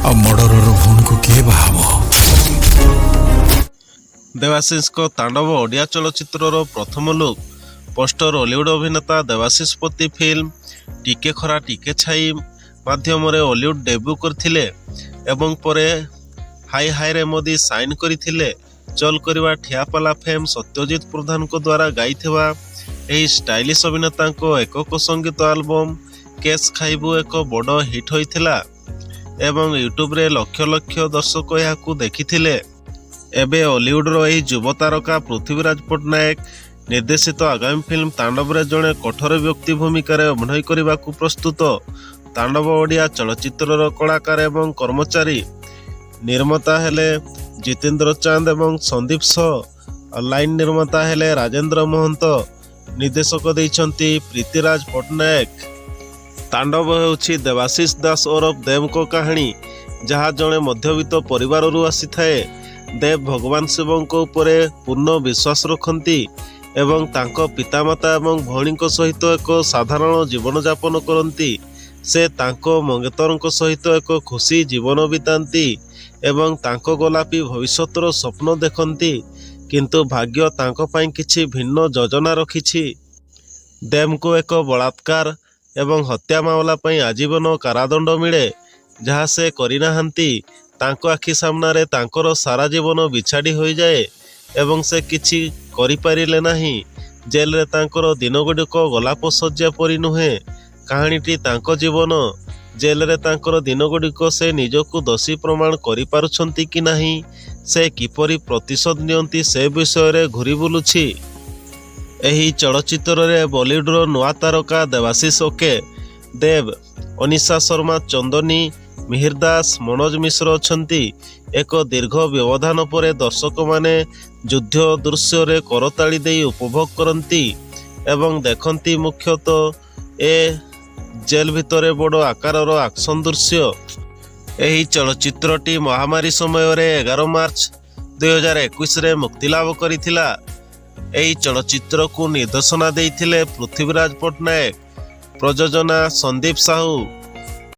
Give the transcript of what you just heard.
ଆଉ ମର୍ଡରର ଭଉଣୀକୁ କିଏ ବାହା ହବ? ଦେବାଶିଷଙ୍କ ତାଣ୍ଡବ ଓଡ଼ିଆ ଚଳଚ୍ଚିତ୍ରର ପ୍ରଥମ ଲୁକ୍ ପୋଷ୍ଟର। ଅଲିଉଡ୍ ଅଭିନେତା ଦେବାଶିଷ ପତି ଫିଲ୍ମ ଟିକେ ଖରା ଟିକେ ଛାଇ ମାଧ୍ୟମରେ ଅଲିଉଡ୍ ଡେବ୍ୟୁ କରିଥିଲେ ଏବଂ ପରେ ହାଇ ହାଇରେ ମୋଦି ସାଇନ୍ କରିଥିଲେ। ଚଲ୍ କରିବା ଠିଆପାଲା ଫେମ୍ ସତ୍ୟଜିତ ପ୍ରଧାନଙ୍କ ଦ୍ୱାରା ଗାଇଥିବା ଏହି ଷ୍ଟାଇଲିଶ ଅଭିନେତାଙ୍କ ଏକକ ସଙ୍ଗୀତ ଆଲବମ୍ କେସ୍ ଖାଇବୁ ଏକ ବଡ଼ ହିଟ୍ ହୋଇଥିଲା ଏବଂ ୟୁଟ୍ୟୁବରେ ଲକ୍ଷ ଲକ୍ଷ ଦର୍ଶକ ଏହାକୁ ଦେଖିଥିଲେ। ଏବେ ଅଲିଉଡର ଏହି ଯୁବ ତାରକା ପୃଥ୍ୱୀରାଜ ପଟ୍ଟନାୟକ ନିର୍ଦ୍ଦେଶିତ ଆଗାମୀ ଫିଲ୍ମ ତାଣ୍ଡବରେ ଜଣେ କଠୋର ବ୍ୟକ୍ତି ଭୂମିକାରେ ଅଭିନୟ କରିବାକୁ ପ୍ରସ୍ତୁତ। ତାଣ୍ଡବ ଓଡ଼ିଆ ଚଳଚ୍ଚିତ୍ରର କଳାକାର ଏବଂ କର୍ମଚାରୀ ନିର୍ମାତା ହେଲେ ଜିତେନ୍ଦ୍ର ଚାନ୍ଦ ଏବଂ ସନ୍ଦୀପ ସ ଲାଇନ୍ ନିର୍ମାତା ହେଲେ ରାଜେନ୍ଦ୍ର ମହନ୍ତ। ନିର୍ଦ୍ଦେଶକ ଦେଇଛନ୍ତି ପ୍ରୀତିରାଜ ପଟ୍ଟନାୟକ। ତାଣ୍ଡବ ହେଉଛି ଦେବାଶିଷ ଦାସ ଓରଫ ଦେବଙ୍କ କାହାଣୀ, ଯାହା ଜଣେ ମଧ୍ୟବିତ୍ତ ପରିବାରରୁ ଆସିଥାଏ। ଦେବ ଭଗବାନ ଶିବଙ୍କ ଉପରେ ପୂର୍ଣ୍ଣ ବିଶ୍ୱାସ ରଖନ୍ତି ଏବଂ ତାଙ୍କ ପିତାମାତା ଏବଂ ଭଉଣୀଙ୍କ ସହିତ ଏକ ସାଧାରଣ ଜୀବନଯାପନ କରନ୍ତି। ସେ ତାଙ୍କ ମଙ୍ଗେତରଙ୍କ ସହିତ ଏକ ଖୁସି ଜୀବନ ବିତାନ୍ତି ଏବଂ ତାଙ୍କ ଗୋଲାପୀ ଭବିଷ୍ୟତର ସ୍ୱପ୍ନ ଦେଖନ୍ତି। କିନ୍ତୁ ଭାଗ୍ୟ ତାଙ୍କ ପାଇଁ କିଛି ଭିନ୍ନ ଯୋଜନା ରଖିଛି। ଦେବଙ୍କୁ ଏକ ବଳାତ୍କାର ଏବଂ ହତ୍ୟା ମାମଲା ପାଇଁ ଆଜୀବନ କାରାଦଣ୍ଡ ମିଳେ, ଯାହା ସେ କରିନାହାନ୍ତି। ତାଙ୍କ ଆଖି ସାମ୍ନାରେ ତାଙ୍କର ସାରା ଜୀବନ ବିଛାଡ଼ି ହୋଇଯାଏ ଏବଂ ସେ କିଛି କରିପାରିଲେ ନାହିଁ। ଜେଲରେ ତାଙ୍କର ଦିନଗୁଡ଼ିକ ଗୋଲାପ ଶଯ୍ୟା ପରି ନୁହେଁ। କାହାଣୀଟି ତାଙ୍କ ଜୀବନ ଜେଲରେ ତାଙ୍କର ଦିନଗୁଡ଼ିକ, ସେ ନିଜକୁ ଦୋଷୀ ପ୍ରମାଣ କରିପାରୁଛନ୍ତି କି ନାହିଁ, ସେ କିପରି ପ୍ରତିଶୋଧ ନିଅନ୍ତି ସେ ବିଷୟରେ ଘୂରି ବୁଲୁଛି। ଏହି ଚଳଚ୍ଚିତ୍ରରେ ବଲିଉଡର ନୂଆ ତାରକା ଦେବାଶିଷ ଓକେ ଦେବ, ଅନିଶା ଶର୍ମା ଚନ୍ଦନୀ, ମିହିର ଦାସ, ମନୋଜ ମିଶ୍ର ଅଛନ୍ତି। ଏକ ଦୀର୍ଘ ବ୍ୟବଧାନ ପରେ ଦର୍ଶକମାନେ ଯୁଦ୍ଧ ଦୃଶ୍ୟରେ କରତାଳି ଦେଇ ଉପଭୋଗ କରନ୍ତି ଏବଂ ଦେଖନ୍ତି ମୁଖ୍ୟତଃ ଏ ଜେଲ ଭିତରେ ବଡ଼ ଆକାରର ଆକ୍ସନ ଦୃଶ୍ୟ। ଏହି ଚଳଚ୍ଚିତ୍ରଟି ମହାମାରୀ ସମୟରେ 11 ମାର୍ଚ୍ଚ 2021ରେ ମୁକ୍ତିଲାଭ କରିଥିଲା। ଏହି ଚଳଚ୍ଚିତ୍ରକୁ ନିର୍ଦ୍ଦେଶନା ଦେଇଥିଲେ ପୃଥ୍ୱୀରାଜ ପଟ୍ଟନାୟକ। ପ୍ରଯୋଜନା ସନ୍ଦୀପ ସାହୁ।